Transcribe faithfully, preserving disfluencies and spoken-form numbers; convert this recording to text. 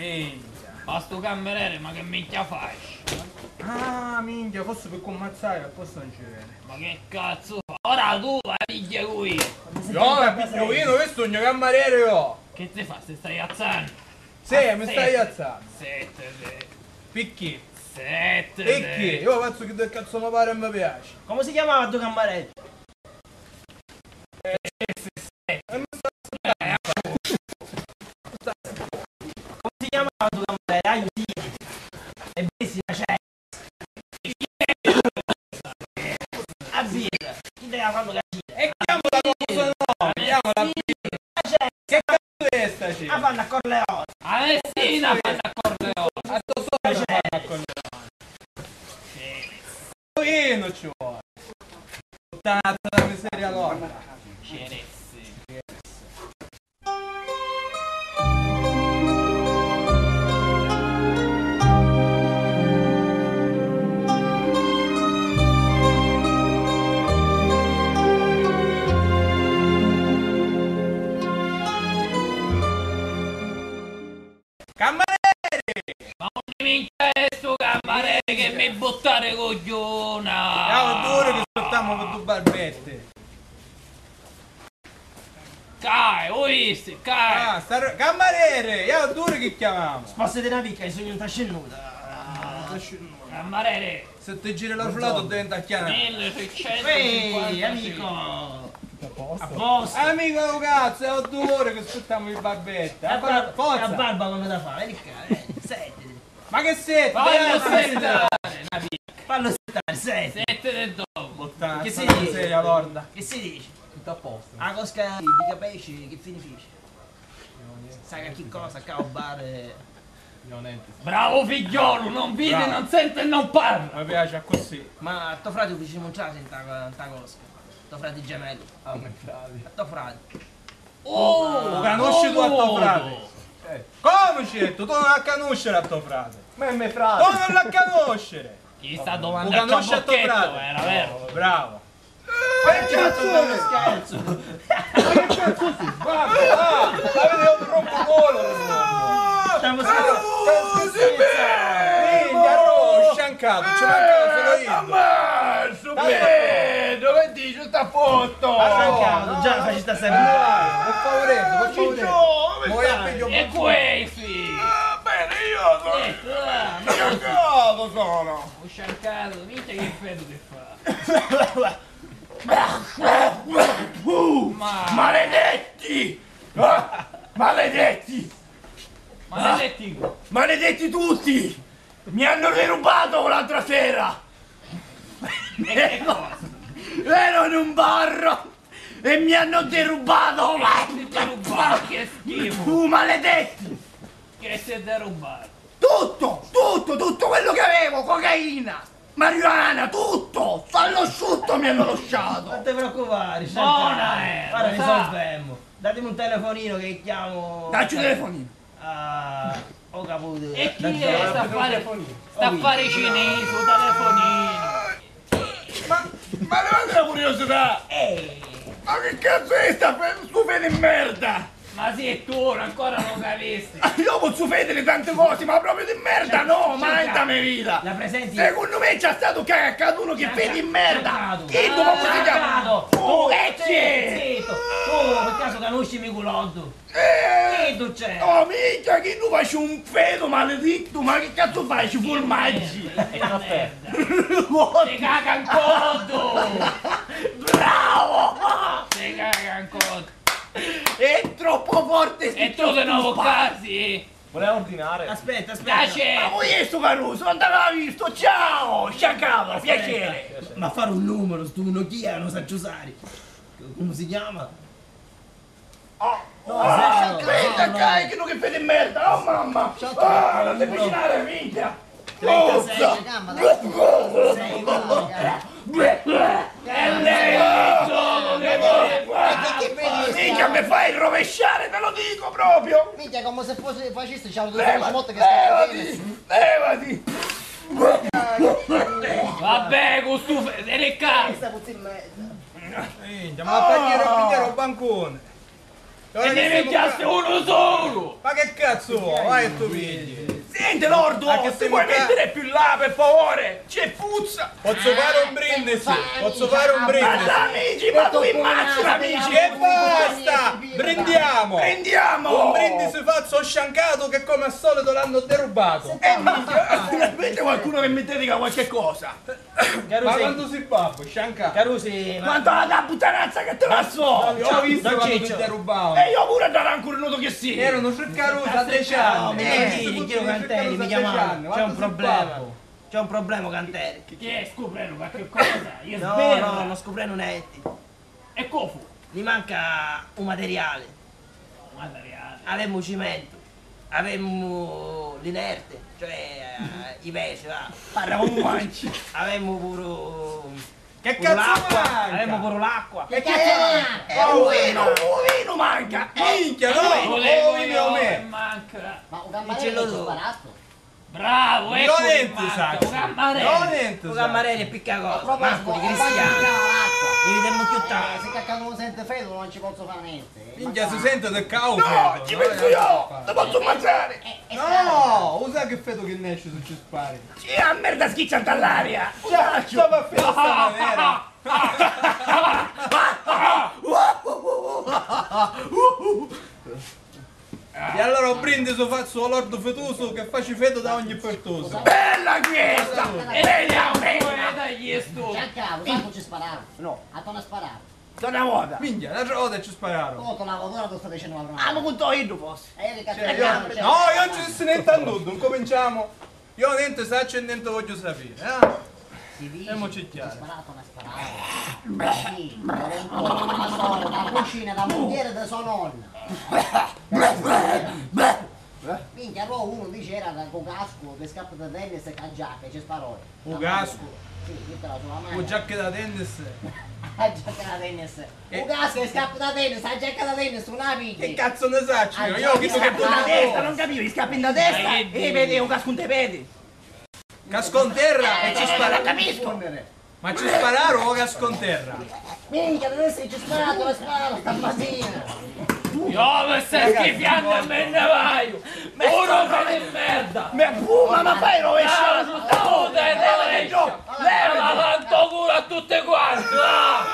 Minchia. Ma stu cammerere, ma che minchia faci? Ah, minchia, forse pi cummazzari apposta non ci veni. Ma che cazzu fa? Ora tu vai a pigghia cu io. Io la pigghiu io, non sugnu cammarere io. Che ti fa? Ti stai aiazzannu? Sì, mi stai aiazzannu. Settete. Picchì? Settete. Picchì? Io fazzu chi ddu cazzu mi pari e mi piaci. Comu si chiamava ddu cammarere? Eh, sì, sì. E mi sta... Comu si chiamava ddu cammarere? Aiuti. E vidi la cena. A birra. Chi te la fanno capire? E chiamo la cosa no, chiamo la birra. Che cazzo è sta cena? La fanno a Corleone. A Messina fanno a Corleone. A sto solo fanno a Corleone. Vino ci vuole. Puttana della miseria lorda. Cerezze. Cammarere! Ma unni minchia è stu cammarere che mi buttare cugghiuna? Ciao, duri che aspettamo per due barbette. Cai, u visti, cai! Ah, sta ro-, cammarere! Iau duri chi chiamamu! Spòssiti na picca, sugnu nta scinnuta. Nta scinnuta. Cammarere! Se ti giri l'altru latu diventa chianata. Milleseiccentocinquantasei. Ehi, amico! A posto? Amico, u cazzu, è duri che aspettamo i barbette. A bar-, forza! A barba come la fa? Vedi qua, vedi, senti. Ma che senti? Fallu sentare, na picca. Fallu sentare, senti. Sentiti dopu. Che si dici? Miseria lorda. Che si dici? Tutto a posto. A cosca di capeci che fini fici? Sai che cosa, ccà u bar è... Io niente. Bravo figliolu, non vide, non sente e non parla. Mi piace così. Ma a to frati u ficimu entrare nta, nta cosca? To frati gemellu. A me frati. A to frati. Oh, u canusci tu a to frati? Eh. Comu certu, tu non l'ha canuscere a to frati. Ma è me frati. Tu non l'ha canuscere. Chi sta domanda? U canusci a to frati? Era vero. Bravo. Ma che cazzu è? Scherzo. Ma che cazzu si? Guarda, ah, avete un rompoculo. Stiamo scherzando. Minchia, no, sciancato, ci mancava solo io. Ammazzo, Pedro, che dici, sta foto? Sciancato, già faci sta sempre. Per favore, per favore. Ciccio, come stai? E quei sì. Ah, bene, io sono sciancato, sono. Sciancato, minchia che freddo che fa. Ma... Maledetti! Ah! Maledetti! Maledetti! Maledetti tutti! Mi hanno derubato l'altra sera! E che cosa? Ero in un bar e mi hanno derubato! Che derubato, che schifo! Uh, maledetti! Che si è derubato? Tutto, tutto, tutto quello che avevo, cocaina, marijuana, tutto, all'asciutto mi hanno lasciato. Non ti preoccupare, Sciancato. Buona, eh, ora risolvemmo. Datemi un telefonino che chiamo. Dacci un telefonino. Ah, ho capito. E chi è sta affare, sta affare cinese, un telefonino? Ma, ma levate la curiosità! Eh. Ma che cazzo è sta fe-, stu fede di merda? Ma sì, tu ancora non capisti. Io pozzu federe tante cose, ma proprio di merda no, mai nta me vita. La presenti? Secondo me c'è stato che è accaduto che fede di merda. Chi tu, come si chiama? Oh, eh, zitto, zitto. Tu per caso conosci Michelotto? Eh! Chiddu c'è! Oh, minchia, chiddu faci un fetu maledittu, ma chi cazzu faci, furmaggi? Che merda, che merda. Ti caca in coddu! Bravo! Ti caca in coddu! È troppo forte sti... E tu se no casi? Voleva ordinare. Aspetta, aspetta. Tace! Ma voi è sto caruso? Non t'aveva visto! Ciao! Sciaccato, piacere! Ma fare un numero, stu Nokia non sa usare. Come si chiama? Oh, oh, aspetta, no, no, no. Che fede di merda, oh mamma! Ah, non ti avvicinare, minchia! Trentasei. Sei uno. E lei, insomma, che vuole fare? Minchia, mi fai rovesciare, te lo dico proprio! Minchia, come se fosse, facessi, c'è un... Levati, levati, levati! Vabbè, cu stu fe-, e le cazzo! Questa puzza in merda. Minchia, ma a pigliare, pigliare un bancone. E ora ne che siamo picchiasti qua, unu sulu! Ma che cazzo vuoi? Vai e tu pigli. Senti, lordu, ti puoi mettere più là, per favore? C'è puzza! Pozzu fari un brindisi? Pozzu fari un brindisi? Ma amici, ma tu immagina, amici! E basta! Brindiamo! Brindiamo! Un brindisi fazzu o sciancato che come al solito l'hanno derubato! E minchia, finalmente qualcuno che mi dedica qualche cosa! Ma quantu si babbu, sciancato! Carusi, ma quanto a la puttanazza che ti la so! Non ci ho visto quando ti derubavo! E io pure andare ancora nudo che sì! Erano tre carusi a dieci anni! No, mi dici, io cantelli, mi chiamano, c'è un problema! C'è un problema, canteri. Chi è, scoprenu qualche cosa? Io... No, no, non scoprenu niente. E cofu? Ni manca un materiale. Un materiale? Avemu cimentu, avemu l'inerte, cioè, eh, i pesi, va. Parla un manci. Avemu puru... Che cazzo manca? Avemu puru l'acqua. Che cazzo manca? E un vino, un vino manca. Minchia, no! Volemu io, me manca. Ma un campanello ci ho sparato. Bravo, ecco chi manca, un cammarere. Un cammarere è picca cosa, manco di cristiani. Li videmu più tardi. Se cacca non sente feto non ci posso fare niente. Minchia, si sente del caufe. No, ci penso io, te posso mangiare. No, usa che feto che nesce se ci spari. Sì, a merda schiccia dall'aria. Ciao, ciao, va a finire sta manera. E allora un brindisi fazzu o lordu fetusu che faci fetu da ogni pertusu. Bella questa! Bella, bella! Giancarlo, tanto ci spararu. No. A tu non spararu. Torna una volta. Minchia, l'altra volta ci spararu. Oh, tu la volta tu stai dicendo la... Ah, ma con to iddu forse. Eh, io... No, io non ci si niente a nudo, incominciamo. Io niente saccio e niente voglio sapere, eh? Si dice che ci sparato una sparata. Sì, per un po', la storia, la cucina, la mugliera di sua nonna. Minchia, però uno dice era con casco, che scappa da tennis e con giacca, ci sparò. Un casco? Sì, questa è la sua mano. Con giacca da tennis? La giacca da tennis. Un casco e scappa da tennis, la giacca da tennis, non la pigli. Che cazzo ne saccio io? Io ho visto che tu da testa, non capivo, i scappi da testa e vedi un casco in te pedi. Cascò in terra e ci spara. Non capisco! Ma ci spararu o cascò in terra? Minchia, adesso ci sparato, ho sparato stamattina! Io mi stai schifiando e me ne vaio! Puro che di merda! Ma puma, ma fai rovesciare! Puta di rovescia! Leva tanto culo a tutti quanti, va!